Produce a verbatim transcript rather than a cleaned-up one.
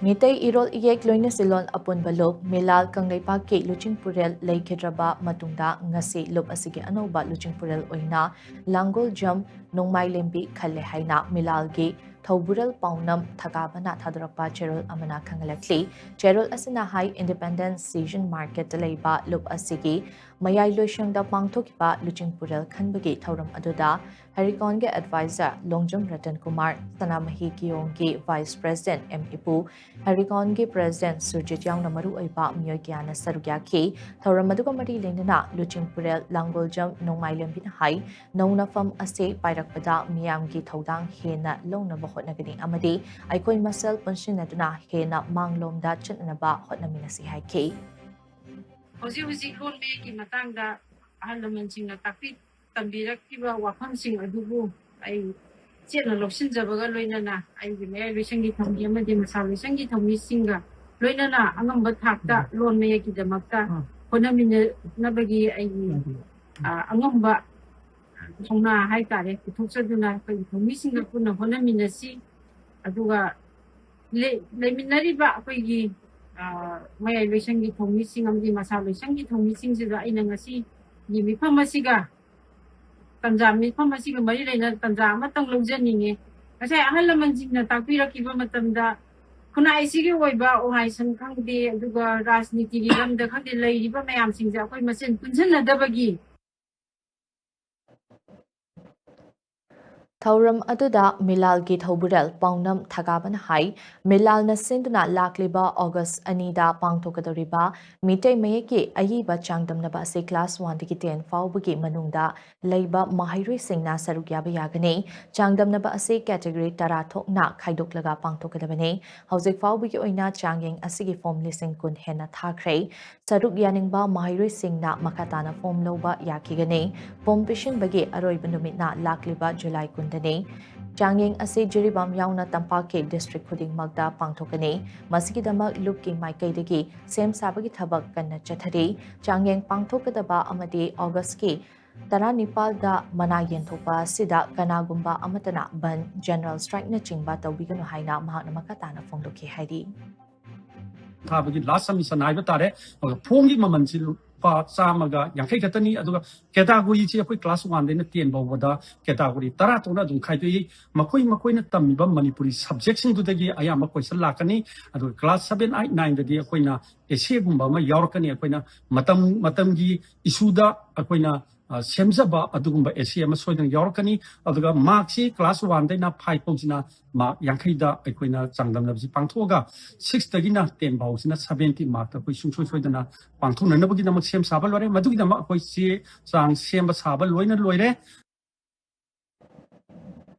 ꯃꯤꯇꯩ ꯏꯔꯣꯜ ꯏꯌꯦꯛ ꯂꯣꯏꯅꯁꯤꯂꯣꯟ ꯑꯄꯨꯟꯕ ꯂꯨꯞ ꯃꯤꯂꯥꯜ ꯀꯪꯂꯩꯄꯥꯛꯀꯤ ꯂꯨꯆꯤꯡꯄꯨꯔꯦꯜ ꯂꯩꯈꯤꯗ꯭ꯔꯕ ꯃꯇꯨꯡꯗ ꯉꯁꯤ ꯂꯨꯞ ꯑꯁꯤꯒꯤ ꯑꯅꯧꯕ ꯂꯨꯆꯤꯡꯄꯨꯔꯦꯜ ꯑꯣꯏꯅ ꯂꯥꯡꯒꯣꯜꯖꯝ ꯅꯣꯡꯃꯥꯏꯂꯦꯝꯕꯤ ꯈꯜꯂꯦ ꯍꯥꯏꯅ ꯃꯤꯂꯥꯜꯒꯤ ꯊꯧꯕꯨꯔꯦꯜ ꯄꯥꯎꯅꯝ ꯊꯒꯥꯕꯅ ꯊꯥꯗꯣꯔꯛꯄ ꯆꯦꯔꯣꯜ ꯑꯃꯅ ꯈꯪꯍꯜꯂꯛꯂꯤ꯫ ꯆꯦꯔꯣꯜ ꯑꯁꯤꯅ ꯍꯥꯏ, Independence Season Marketꯇ ꯂꯩꯕ ꯂꯨꯞ ꯑꯁꯤꯒꯤ ꯃꯌꯥꯏ ꯂꯣꯏꯁꯪꯗ ꯄꯥꯡꯊꯣꯛꯈꯤꯕ ꯂꯨꯆꯤꯡꯄꯨꯔꯦꯜ ꯈꯟꯕꯒꯤ ꯊꯧꯔꯝ ꯑꯗꯨꯗ ꯍꯦꯔꯤꯀꯣꯟꯒꯤ advisor ꯂꯣꯡꯖꯝ ꯔꯇꯟ ꯀꯨꯃꯥꯔ, ꯁꯅꯥꯃꯍꯤ ꯀꯤꯌꯣꯡꯒꯤ vice president ꯑꯦꯝ ꯏꯄꯨ, ꯍꯦꯔꯤꯀꯣꯟꯒꯤ president ꯁꯨꯔꯖꯤꯠ ꯌꯥꯎꯅ ꯃꯔꯨꯑꯣꯏꯕ ꯃꯤꯑꯣꯏ ꯀꯌꯥꯅ ꯁꯔꯨꯛ ꯌꯥꯈꯤ꯫ ꯊꯧꯔꯝ ꯑꯗꯨꯒ ꯃꯔꯤ ꯂꯩꯅꯅ ꯂꯨꯆꯤꯡꯄꯨꯔꯦꯜ ꯂꯥꯡꯒꯣꯜꯖꯝ ꯅꯣꯡꯃꯥꯏꯂꯦꯝꯕꯤꯅ ꯍꯥꯏ, ꯅꯧꯅꯐꯝ ꯑꯁꯤ ꯄꯥꯏꯔꯛꯄꯗ ꯃꯤꯌꯥꯝꯒꯤ ꯊꯧꯗꯥꯡ ꯍꯦꯟꯅ ꯂꯧꯅꯕ ꯍꯣꯠꯅꯒꯅꯤ ꯑꯃꯗꯤ ꯑꯩꯈꯣꯏ ꯃꯁꯦꯜ ꯄꯨꯟꯁꯤꯟꯅꯗꯨꯅ ꯍꯦꯟꯅ ꯃꯥꯡꯂꯣꯝꯗ ꯆꯠꯅꯅꯕ ꯍꯣꯠꯅꯃꯤꯟꯅꯁꯤ ꯍꯥꯏꯈꯤ꯫ ꯍꯧꯖꯤꯛ ꯍꯧꯖꯤꯛ ꯂꯣꯟ ꯃꯌꯦꯛꯀꯤ ꯃꯇꯥꯡꯗ ꯑꯍꯜ ꯂꯃꯟꯁꯤꯡꯅ ꯇꯥꯛꯄꯤ ꯇꯝꯕꯤꯔꯛꯈꯤꯕ ꯋꯥꯐꯝꯁꯤꯡ ꯑꯗꯨꯕꯨ ꯑꯩ ꯆꯦꯠꯅ ꯂꯧꯁꯤꯟꯖꯕꯒ ꯂꯣꯏꯅꯅ ꯑꯩꯒꯤ ꯃꯌꯥꯏ ꯂꯣꯏꯁꯪꯒꯤ ꯊꯧꯃꯤ ꯑꯃꯗꯤ ꯃꯁꯥ ꯂꯣꯏꯁꯪꯒꯤ ꯊꯧꯃꯤꯁꯤꯡꯒ ꯂꯣꯏꯅꯅ ꯑꯉꯝꯕ ꯊꯥꯛꯇ ꯂꯣꯟ ꯃꯌꯦꯛꯀꯤꯗꯃꯛꯇ ꯍꯣꯠꯅꯃꯤꯟꯅꯅꯕꯒꯤ ꯑꯩꯒꯤ, ꯑ, ꯑꯉꯝꯕ ꯊꯧꯅꯥ ꯍꯥꯏꯇꯥꯔꯦ, ꯄꯨꯊꯣꯛꯆꯗꯨꯅ ꯑꯩꯈꯣꯏꯒꯤ ꯊꯧꯃꯤꯁꯤꯡꯒ ꯄꯨꯟꯅ ꯍꯣꯠꯅꯃꯤꯟꯅꯁꯤ꯫ ꯑꯗꯨꯒ ꯂꯩ-, ꯂꯩꯃꯤꯟꯅꯔꯤꯕ ꯑꯩꯈꯣꯏꯒꯤ, ꯑ, ꯃꯌꯥꯏ ꯂꯣꯏꯁꯪꯒꯤ ꯊꯧꯃꯤꯁꯤꯡ ꯑꯃꯗꯤ ꯃꯁꯥ ꯂꯣꯏꯁꯪꯒꯤ ꯊꯧꯃꯤꯁꯤꯡꯁꯤꯗ ꯑꯩꯅ ꯉꯁꯤꯒꯤ ꯃꯤꯐꯝ ꯑꯁꯤꯒ ꯇꯟꯖꯥ, ꯃꯤꯐꯝ ꯑꯁꯤꯒ ꯃꯔꯤ ꯂꯩꯅꯅ ꯇꯟꯖꯥ ꯑꯃꯇꯪ ꯂꯧꯖꯅꯤꯡꯉꯤ꯫ ꯉꯁꯥꯏ ꯑꯍꯜ ꯂꯃꯟꯁꯤꯡꯅ ꯇꯥꯛꯄꯤꯔꯛꯈꯤꯕ ꯃꯇꯝꯗ ꯈꯨꯟꯅꯥꯏꯁꯤꯒꯤ ꯑꯣꯏꯕ ꯑꯣꯍꯥꯏꯁꯟ ꯈꯪꯗꯦ, ꯑꯗꯨꯒ ꯔꯥꯖꯅꯤꯇꯤꯒꯤ ꯂꯝꯗ ꯈꯪꯗꯦ, ꯂꯩꯔꯤꯕ ꯃꯌꯥꯝꯁꯤꯡꯁꯦ ꯑꯩꯈꯣꯏ ꯃꯁꯦꯟ ꯄꯨꯟꯁꯤꯟꯅꯗꯕꯒꯤ ꯊꯧꯔꯝ ꯑꯗꯨꯗ ꯃꯤꯂꯥꯜꯒꯤ ꯊꯧꯕꯨꯔꯦꯜ ꯄꯥꯎꯅꯝ ꯊꯒꯥꯕꯅ ꯍꯥꯏ, ꯃꯤꯂꯥꯜꯅ ꯁꯤꯟꯗꯨꯅ ꯂꯥꯛꯂꯤꯕ ꯑꯣꯒꯁ ꯑꯅꯤꯗ ꯄꯥꯡꯊꯣꯛꯀꯗꯧꯔꯤꯕ ꯃꯤꯇꯩ ꯃꯌꯦꯛꯀꯤ ꯑꯏꯕ ꯆꯥꯡꯗꯝꯅꯕ ꯑꯁꯤ class one ꯗꯒꯤ ten ꯐꯥꯎꯕꯒꯤ ꯃꯅꯨꯡꯗ ꯂꯩꯕ ꯃꯍꯩꯔꯣꯏꯁꯤꯡꯅ ꯁꯔꯨꯛ ꯌꯥꯕ ꯌꯥꯒꯅꯤ꯫ ꯆꯥꯡꯗꯝꯅꯕ ꯑꯁꯤ category ꯇꯔꯥ ꯊꯣꯛꯅ ꯈꯥꯏꯗꯣꯛꯂꯒ ꯄꯥꯡꯊꯣꯛꯀꯗꯕꯅꯤ꯫ ꯍꯧꯖꯤꯛ ꯐꯥꯎꯕꯒꯤ ꯑꯣꯏꯅ ꯆꯥꯡꯌꯦꯡ ꯑꯁꯤꯒꯤ form ꯂꯤꯁꯤꯡ ꯀꯨꯟ ꯍꯦꯟꯅ ꯊꯥꯈ꯭ꯔꯦ꯫ ꯁꯔꯨꯛ ꯌꯥꯅꯤꯡꯕ ꯃꯍꯩꯔꯣꯏꯁꯤꯡꯅ ꯃꯈꯥ ꯇꯥꯅ form ꯂꯧꯕ ꯌꯥꯈꯤꯒꯅꯤ꯫ Form ꯄꯤꯁꯤꯟꯕꯒꯤ ꯑꯔꯣꯏꯕ ꯅꯨꯃꯤꯠꯅ ꯂꯥꯛꯂꯤꯕ ꯖꯨꯂꯥꯏ ꯀꯨꯟꯗꯅꯤ꯫ ꯆꯥꯡꯌꯦꯡ ꯑꯁꯤ ꯖꯤꯔꯤꯕꯥꯝ ꯌꯥꯎꯅ ꯇꯝꯄꯥꯛꯀꯤ district ꯈꯨꯗꯤꯡꯃꯛꯇ ꯄꯥꯡꯊꯣꯛꯀꯅꯤ꯫ ꯃꯁꯤꯒꯤꯗꯃꯛ ꯂꯨꯞꯀꯤ ꯃꯥꯏꯀꯩꯗꯒꯤ ꯁꯦꯝ ꯁꯥꯕꯒꯤ ꯊꯕꯛ ꯀꯟꯅ ꯆꯠꯊꯔꯤ꯫ ꯆꯥꯡꯌꯦꯡ ꯄꯥꯡꯊꯣꯛꯀꯗꯕ ꯑꯃꯗꯤ ꯑꯣꯒꯁꯀꯤ ꯇꯔꯥꯅꯤꯄꯥꯜꯗ ꯃꯅꯥ ꯌꯦꯟꯊꯣꯛꯄ ꯑꯁꯤꯗ ꯀꯅꯥꯒꯨꯝꯕ ꯑꯃꯠꯇꯅ ꯕꯟ, ꯖꯦꯅꯔꯦꯜ ꯁ꯭ꯇ꯭ꯔꯥꯏꯛꯅꯆꯤꯡꯕ ꯇꯧꯕꯤꯒꯅꯨ ꯍꯥꯏꯅ ꯃꯍꯥꯛꯅ ꯃꯈꯥ ꯇꯥꯅ ꯐꯣꯡꯗꯣꯛꯈꯤ ꯍꯥꯏꯔꯤ꯫ ꯊꯥꯕꯒꯤ ꯂꯥꯁ ꯁꯕꯃꯤꯁꯟ ꯍꯥꯏꯕ ꯇꯥꯔꯦ꯫ ꯑꯗꯨꯒ ꯐꯣꯝꯒꯤ ꯃꯃꯜꯁꯤ ꯂꯨꯄꯥ ꯆꯥꯝꯃꯒ ꯌꯥꯡꯈꯩ ꯈꯛꯇꯅꯤ꯫ ꯑꯗꯨꯒ ꯀꯦꯇꯥꯒꯣꯔꯤꯁꯤ ꯑꯩꯈꯣꯏ ꯀ꯭ꯂꯥꯁ ꯋꯥꯟꯗꯩꯅ ꯇꯦꯟ ꯐꯥꯎꯕꯗ ꯀꯦꯇꯥꯒꯣꯔꯤ ꯇꯔꯥ ꯊꯣꯛꯅ ꯑꯗꯨꯝ ꯈꯥꯏꯗꯣꯛꯏ꯫ ꯃꯈꯣꯏ ꯃꯈꯣꯏꯅ ꯇꯝꯃꯤꯕ ꯃꯅꯤꯄꯨꯔꯤ ꯁꯕꯖꯦꯛꯁꯤꯡꯗꯨꯗꯒꯤ ꯑꯌꯥꯝꯕ ꯀꯣꯏꯁꯟ ꯂꯥꯛꯀꯅꯤ꯫ ꯑꯗꯨꯒ ꯀ꯭ꯂꯥꯁ ꯁꯕꯦꯟ, ꯑꯩꯠ, ꯅꯥꯏꯟꯗꯗꯤ ꯑꯩꯈꯣꯏꯅ ꯑꯦꯁꯦꯒꯨꯝꯕ ꯑꯃ ꯌꯥꯎꯔꯛꯀꯅꯤ꯫ ꯑꯩꯈꯣꯏꯅ ꯃꯇꯝ ꯃꯇꯝꯒꯤ ꯏꯁꯨꯗ ꯑꯩꯈꯣꯏꯅ ꯑ, ꯁꯦꯝꯖꯕ ꯑꯗꯨꯒꯨꯝꯕ ꯑꯦꯁꯦ ꯑꯃ ꯁꯣꯏꯗꯅ ꯌꯥꯎꯔꯛꯀꯅꯤ꯫ ꯑꯗꯨꯒ ꯃꯥꯔꯛꯁꯤ ꯀ꯭ꯂꯥꯁ ꯋꯥꯟꯗꯩꯅ ꯐꯥꯏꯚ ꯐꯥꯎꯁꯤꯅ ꯃꯥꯔꯛ ꯌꯥꯡꯈꯩꯗ ꯑꯩꯈꯣꯏꯅ ꯆꯥꯡꯗꯝꯅꯕꯁꯤ ꯄꯥꯡꯊꯣꯛꯑꯒ, ꯁꯤꯛꯁꯇꯒꯤꯅ ꯇꯦꯟ ꯐꯥꯎꯁꯤꯅ ꯁꯕꯦꯟꯇꯤ ꯃꯥꯔꯛꯇ ꯑꯩꯈꯣꯏ ꯁꯨꯡꯁꯣꯏ ꯁꯣꯏꯗꯅ ꯄꯥꯡꯊꯣꯛꯅꯅꯕꯒꯤꯗꯃꯛ ꯁꯦꯝ ꯁꯥꯕ ꯂꯣꯏꯔꯦ꯫ ꯃꯗꯨꯒꯤꯗꯃꯛ ꯑꯩꯈꯣꯏ ꯆꯦ ꯆꯥꯡ ꯁꯦꯝꯕ ꯁꯥꯕ ꯂꯣꯏꯅ ꯂꯣꯏꯔꯦ꯫